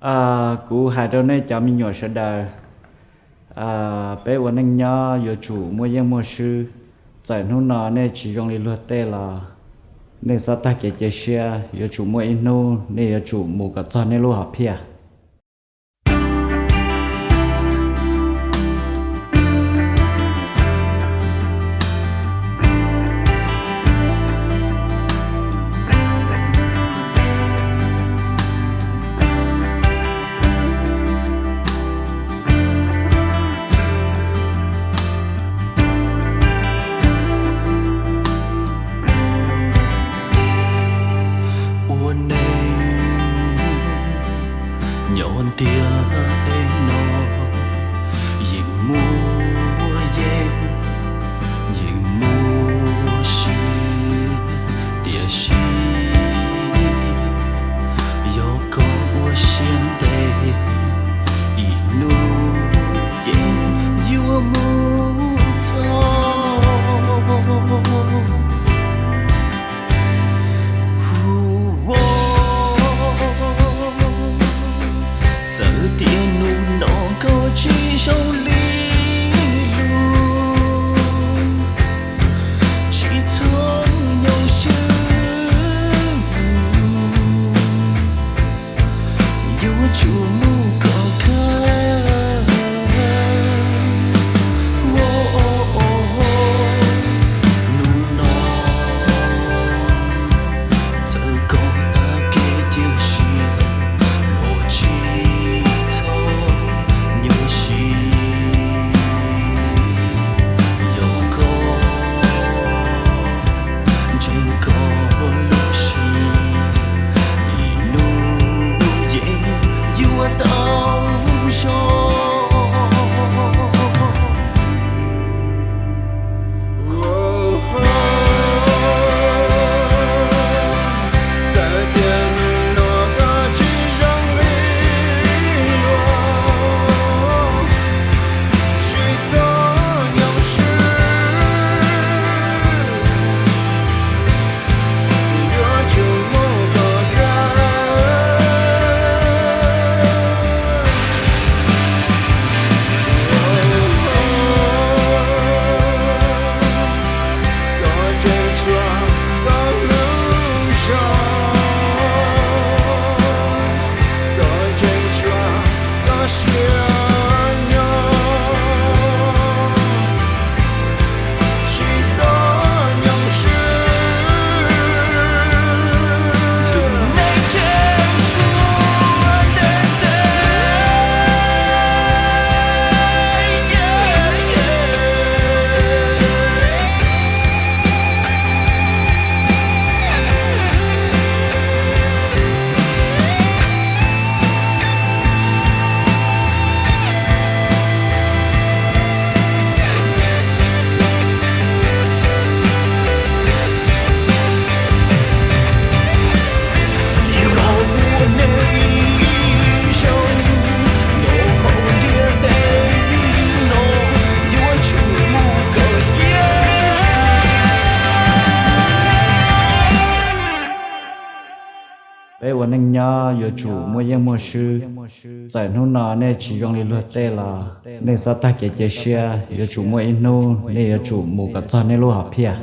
Kuv hais rau nej cov me nyuam sawv daws, peb ua neej nyob yuav tsum muaj yeej muaj swb. Txawm hnub no nej tsis zoo li luag tej los nej txhob tag kev cia siab, yuav tsum muaj ib hnub nej yuav tsum mus kom txog nej lub hom phiaj. Ua neej nyob ntiaj teb no, yeej muaj yeej, yeej muaj siab, tiam sis yog koj ua siab ntev, ib hnub yeej yuav mus txog. Txawm tias hnub no koj tsis zoo li luag, tsis txhob nyoo swb, yuav tsum mus kom kawg. Hnub no txawm koj tag kev tiam sis los tsis txhob nyoo siab, yog koj ntseeg koj lub siab, ib hnub yeej yuav tau zoo. Txawm tias hnub no koj tsis zoo li luag, tsis txhob nyoo swb, yuav tsum mus kom kawg. Koj ntseeg tshua koj lub zog, koj ntseeg tshua txoj sia nyob, tsis txhob nyoo swb. Tus neeg tseem tshuav ntiaj teb. Peb ua neej nyob yuav tsum muaj yeej muaj swb. Txawm hnub no nej tsis zoo li luag tej los nej txhob tag kev cia siab, yuav tsum muaj ib hnub nej yuav tsum mus kom txog nej lub hom phiaj.